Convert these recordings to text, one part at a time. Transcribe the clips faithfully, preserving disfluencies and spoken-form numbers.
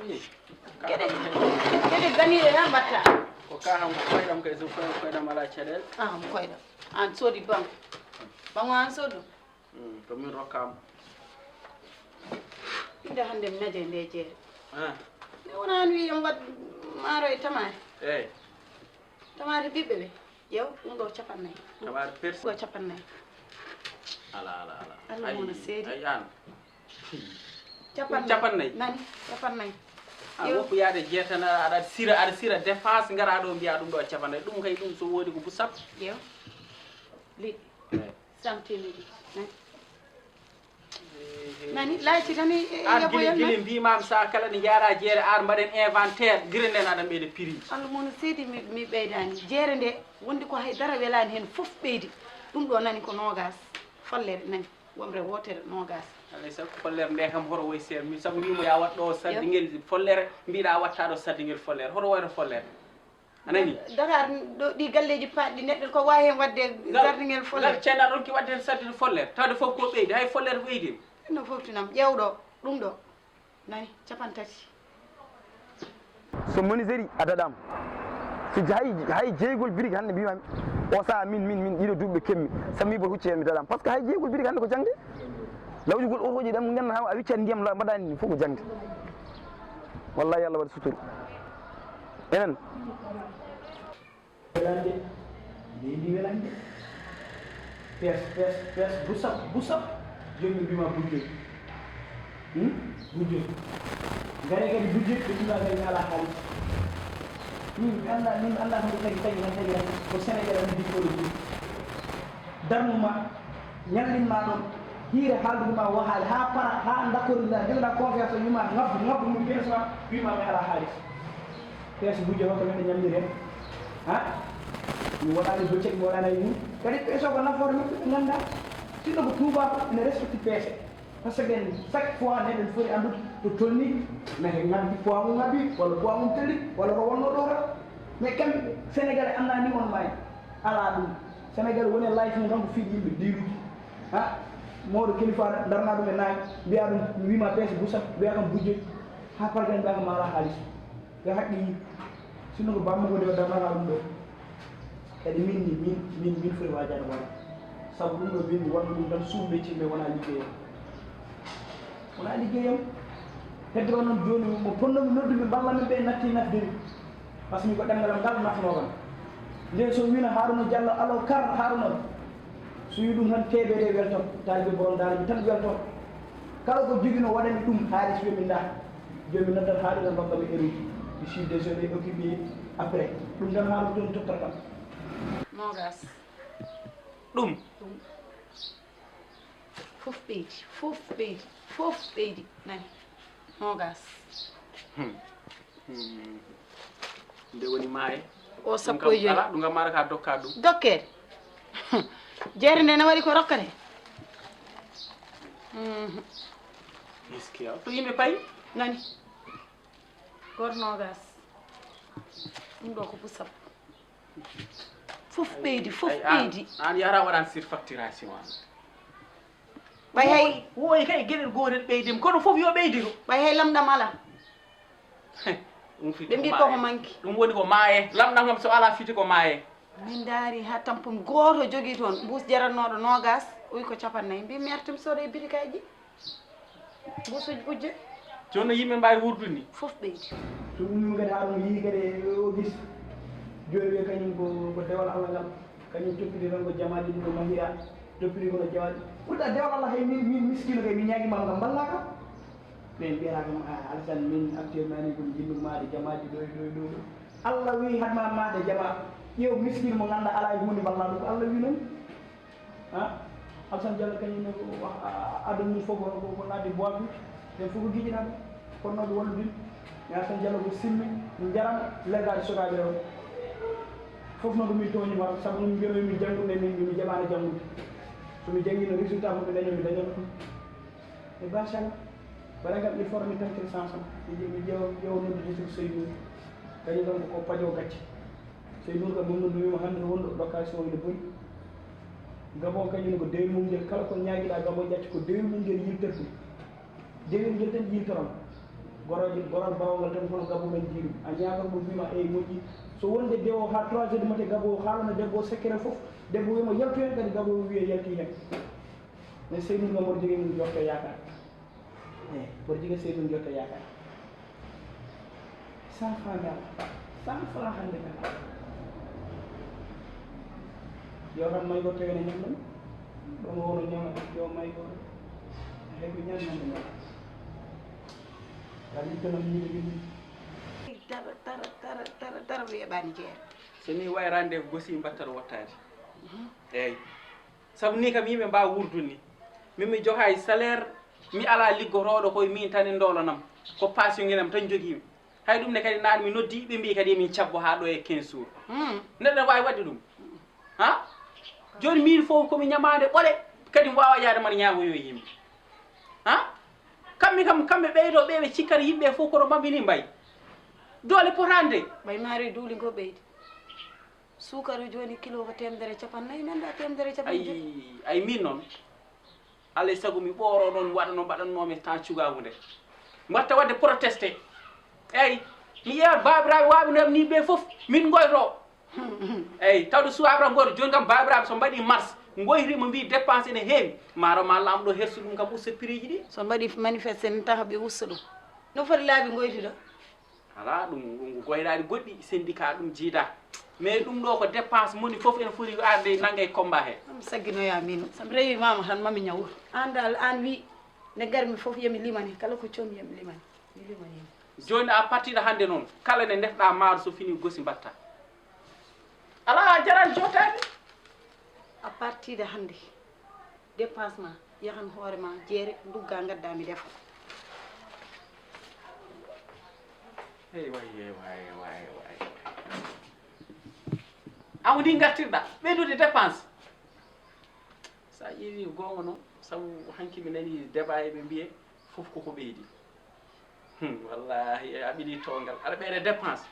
Geɗe, geɗe ganiiɗe tan mbatta. Ko ka han ko koyɗam kay, so koy-, koyɗam alaa caɗeele. Ah, mo koyɗam. An soodi ban. Ban o an soodu. Hmm, ko min rokkaama. Inde hannde mi naje nde jeere. Ah. Mi wona an wi en waɗ maaro e tamaate. Eey. Tamaate ɓiɓɓe ɓe. Ƴeew, ɗum ɗo capannayi. Tamaate persi. Ɗo capannayi. Ala, ala, ala. Allah mo no seedi. Ay, an. Capannayi. Capannayi. Nani, capannayi. A, ƴeew. Woppu yaade jeetana, aɗa sira, aɗa sira dépense, ngara ɗo mbiya ɗum ɗo capannayi. Ɗum kay, ɗum so woodi ko bu sappo. Ƴeew. Liɗɗi. Eey. Sam temeɗi. Nani. Nani, laaci tan e, e, an yaboyal gila, gila nan. Mbimam sa kala ɗe jaara jeere ar mbaɗen inventaire, gila nden aɗa ɓeyda prix. Allah mo no seedi mi, mi ɓeydani. Jeere nde, wondi ko hay dara welani hen fof ɓeydi. Ɗum ɗo nani ko nogas. Follere nani. Wonre wootere, noogaas. Alay sago follere nde kam hoto woy seer. Min sabu wiimo ya waɗ ɗo sardigel follere, mbiɗa watta ɗo sardigel follere. Hoto woyno follere. A nani? Dakar ɗo ɗi galleeji paɗɗi neɗɗo ko wawi hen waɗde sardigel follere. Ngal ceerno ɗon ki waɗde hen sardigel follere. Tawde fof ko ɓeydi, hay follere ko ɓeydi. No foftinam ƴeewɗo ɗum ɗo. Nani, capanɗe tati. So menuiserie a daɗaama, so hay, hay jeygol brique hannde mbiimaami, o sahaa min, min, min ɗiɗo duuɓi ɓe keɓmi, sabu mi mboɗo hucci heen mi daɗaama. Parce que hay jeygol brique hannde ko jaŋde. Lawƴugol otoji ɗam ngannduɗaa a wiccat ndiyam la mbaɗaani ɗum fof ko jaŋde. Wallahi Allah waɗa sutura. Enen. Welande, leydi welande. Pes, pes, pes, busap, busap. Jooni mi mbima bujjoy. Hmm? Bujjoy. Ngare kadi bujjoy, ɓe tuma kadi ala haalis. Min mi annda, min mi annda ko tagi, tagi, tagi, tagi. Ko Sénégal mi dikkoɗo bujjoy. Darnuma, ñallinma ɗon, hiire haaldude ma o haali, haa para, haa dakkorɗa, jogoɗa confiance o wima ngabbu, ngabbu mum pièce ma, wima mi ala haalis. Pièce bujje hokka men ɓe ñamdiri en. Ha? Mi waɗani bëccëg, mi waɗani ay mum. Kadi pièce o ko nafoore makko ɓe ngannda. Sinno ko tuuba ene respecte pièce. Parce que en chaque fois neɗen foti anndude to tolni, mais ngabbi poids mum ngabbi, walla poids mum teli, walla ko wonno ɗo tan. Mais kamɓe Sénégalais annda ni on maayi. Ala ɗum. Sénégal woni e life mum tan ko fiiɗi yimɓe diiruji. Ha? Mawɗo kilifa darna ɗum e naange, mbiya ɗum, mi wima peese busa, mbiya kam bujje. Ha pargan mbiya kam mala haalis. Yo haqqi yi. Sinno ko bamma ko nde o darnata ɗum ɗo. Kadi min ni, min, min, min foti waajade wona. Sabu ɗum ɗo min mi wonno ɗum tan suuɗe cimɓe wona liggeyam. Wona liggeyam. Hedde o noon jooni mo ponnomi noddude mballa min ɓe natti nafdiri. Parce que min ko ɗemngal am ngal nafanoo kam. Nden so wino Haruna Diallo alo kar Haruna. So wi ɗum tan T B D welto, taalibe borom daara ji tan welto. Kala ko jogino waɗani ɗum haalis wiya min nda. Jomi noddat haalis am rokka mi eruji. Je suis désolé, occupé après. Ɗum tan haalis ɗum tottata kam. Nogas. Ɗum. Ɗum. Fof ɓeydi, fof ɓeydi, fof ɓeydi. Nani. Nogas. Hmm. Hmm. Nde woni maaye. O sappo e joyi. Ɗum kam mara ka dokka ɗum. Dokke. Jeere nde ne waɗi ko rokkate. Mhm. Miskiya. To yimɓe payi. Nani. Gor nogas. Ɗum ɗo ko pusap. Fof ɓeydi, fof ɓeydi. An yahata waɗan surfacturation an. Ɓay hay. Woy kay geɗel gootel ɓeydim, kono fof yo ɓeydiru. Ɓay hay lamɗam ala. Ɗum fiti. Ɓe mbi koko manki. Ɗum woni ko maaye. Lamɗam kam so ala fiti ko maaye. Min ndaari haa tampum gooto jogii toon mbuus jaratnooɗo noogas, uy ko capannay. Mbi mi artum sooda e bitikaaji. Mbuusuuji ujje. Jooni no yimɓe mbaawi wuurdude ni? Fof ɓeydi. So ɗum kadi haa ɗum yii kadi o gis. Jooni wiya kañum ko, ko dewal Allah ngal. Kañum toppiti tan ko jamaaji ɗum ko mahira. Toppiti kono jamaaji. Ɓurta dewal Allah hay min, min miskino kay mi ñaagi ma ngam mballaka. Ɓen mbiyata kam, "Ah, Alassane, min actuellement ni ko mi jinnu maade jamaaji ɗo e ɗo e ɗo e ɗo." Allah wi hadma maade jama. Ƴeew miskin mo ngannda ala e huunde mballa ɗum ko Allah wi noon. Ha? Alassane Diallo kañum ne ko, ah, aduna mum fof ko, ko, ko naatde boitu. Ɓen fof ko giƴinaaɓe. Kono noon ɓe wallude. Mais Alassane Diallo ko simmi, njaram, leggaade sukaaɓe o. Fof noon ko min tooñi ma, sabu min mbiyami min janngude, min, min jaɓaani janngude. So mi janngino résultat fof ɓe daño, mi dañano ɗum. E machallah, mbaɗa kam il faut mi tawte sens am. Mi ƴeew, mi ƴeewa, mi ƴeewa noddude to Seydou. Kañum kam ko pajo gacce. Seydou kam mum no wiima hannde no wonɗo location ene boni. Gabon kañum ko dewri mum ngel, kala ko ñaagiɗa Gabon ƴacca ko dewri mum ngel yiltorte. Dewri ngel tan yiltoram. Gorooji, goral baawgal tan hono Gabo men jiiɗum. A ñaagan mo, wiima, "Eey, moƴƴi." So wonde dewo haa trois heures du matin, Gabo o haalana debbo o sekkere fof, debbo wiima, "Yaltu heen," kadi Gabo o wiya, "Yalti heen." Mais Seydou Ngom mboɗo jogii mum jokka yaakaar. Eey, mboɗo jogii Seydou jokka yaakaar. Cent francs ngal, cent francs hannde ngal. Yo kam may ko tawene ñamɗum, ɗum wowno ñama, yo may ko heɓi ñamnande ngal. Kadi ko noon yimɓe yimɓe. Dara, dara, dara, dara, dara weeɓaani jeere. So ni wayrande gosi mbattar wottaade. Eey. Sabu ni kam yimɓe mbaawa wuurdude ni. Min mi jogaay salaire, mi alaa liggotooɗo, koye min tan e ndoolanam. Ko paas yo ngenam tan jogiimi. Hay ɗum ne kadi naan mi noddi, ɓe mbii kadi emin cabbo haa ɗo e quinze jours. Hmm. Neɗɗo ne waawi waɗde ɗum. Ha? Jooni min fof ko mi ñamaande ɓole, kadi mi waawa yaade mbaɗa ñaagoyo e yimɓe. Ha? Kamɓe kam, kamɓe ɓeydo ɓe ɓe cikkata yimɓe fof kono maɓɓe ni mbayi. Doole potaande. Ɓay maaro e duuli ngo ɓeydi. Suukara jooni kilo ko teemedere e capannayyi, mi anndaa teemedere e capannayyi. Ay, ay min noon. Alay sago mi ɓooro ɗon waɗa no mbaɗannoomi temps cugaagu nde. Mbatta waɗde protesté. Eey, mi ƴeewat baabiraaɓe waaɓe no ni ɓe fof, min ngoyto. Eey, tawde suwaaɓe tan ngoyto. Jooni kam baabiraaɓe so mbaɗi mars, ngoyri mo mbi dépense ene heewi. Maaro ma laamɗo hersu ɗum kam usta prix ji ɗi. So mbaɗi manifeste ne taha ɓe usta ɗum. No foti laabi ngoytude? Alaa, ɗum, ɗum ko goyɗaaɗi goɗɗi, syndicat ɗum jiidaa. Mais ɗum ɗo ko dépense moni fof ene foti arde nannga e combat he. Am sagginoyaa min. So mi rewimaama tan mami ñawru. Aan dal, aan wi, nde ngarmi fof yomi limane, kala ko comi yomi limane. Mi limane. Jooni à partir de hannde noon, kala nde ndefɗaa maaro so fini gosi mbatta. Alaa, a jaran jotaani. À partir de hannde, dépense ma, yahan hoore ma, jeere, ndugga, ngadda, mi defa. Hey, way, hey, way, way, way. Aw ndi ngartirɗa, ɓeydude dépense. Sa ƴeewi goonga noon, sabu hanki mi nani débat e ɓe mbiye, fof koko ɓeydi. Hmm, wallahi, a ɓili toongal. Aɗa ɓeyda dépense.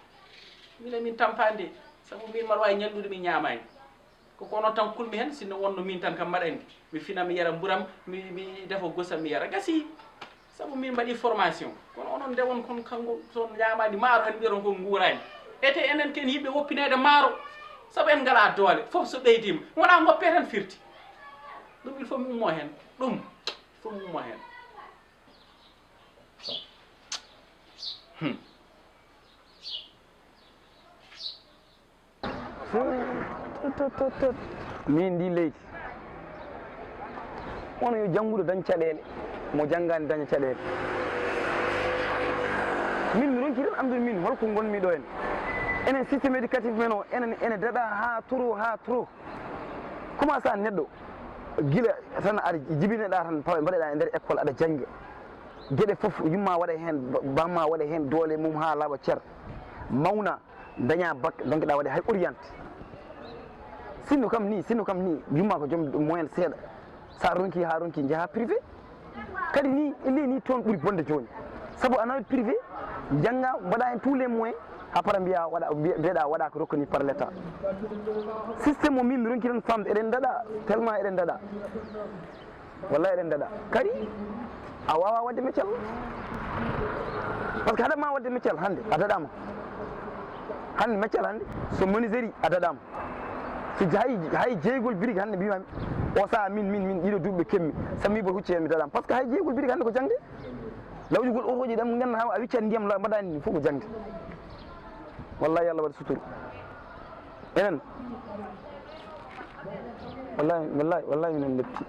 Minen min tampaande, sabu min mbaɗa waawi ñallude min ñaamaani. Ko kono tan kulmi heen, sinno wonno min tan kam mbaɗa anndi. Mi fina mi yara mburam, mi, mi defa gosam mi yara. Gasi, sabu min mbaɗi formation. Kono onon nde won kon kanko toon ñaamaani maaro, heen mbiyaton kon nguuraani. Ete enen ken yiɓɓe woppineede maaro, sabu en ngalaa doole. Fof so ɓeydiima, wonaa ngoppee tan firti. Ɗum il faut mi ummoo heen. Ɗum, il faut mi ummoo heen. Hmm. Tut, tut, tut, tut. Min ndi leydi, won yo jannguɗo dañ caɗeele, mo janngaani daña caɗeele. Min mi ronki tan anndude min holko ngonmi ɗo en. Enen système éducatif men o, enen ene daɗa haa trop, haa trop. Comment ça neɗɗo gila tan aɗa jibineɗa tan pawa mbaɗeɗa e nder école aɗa jannga. Geɗe fof yumma waɗa heen, ba-, bamma waɗa heen doole mum haa laaɓa cer. Mawna, daña bac, donc ɗa waɗa hay orienté. Sinno kam ni, sinno kam ni, yumma ko joom moyen seeɗa. Sa ronki ha ronki, njaha privé. Kadi ni, e ley ni toon ɓuri bonde jooni. Sabu a nawat privé, jannga, mbaɗa heen tous les moyens, ha para mbiya waɗa, mbiya-, mbiyeɗa waɗa ko reconnu par l'État. Système o min mi ronki tan famde, eɗen daɗa, tellement eɗen daɗa. Wallahi eɗen daɗa. Kadi, a wawa waɗde meccal. Parce que haɗa ma waɗde meccal hannde, a daɗama. Hannde meccal hannde, so menuiserie a daɗama. So hay, hay jeygol brique hannde mbimami, o saha min, min, min, ɗiɗo duuɓi ɓe kemmi. Sammi bol hucci hen mi daɗama. Parce que hay jeygol brique hannde ko jangde. Lawƴugol otoji ɗam ganduɗa ha a wiccat ndiyam la mbaɗani ɗum fof ko jangde. Wallahi Allah waɗa suturu. Enen. Wallahi, wallahi, wallahi minen lepti.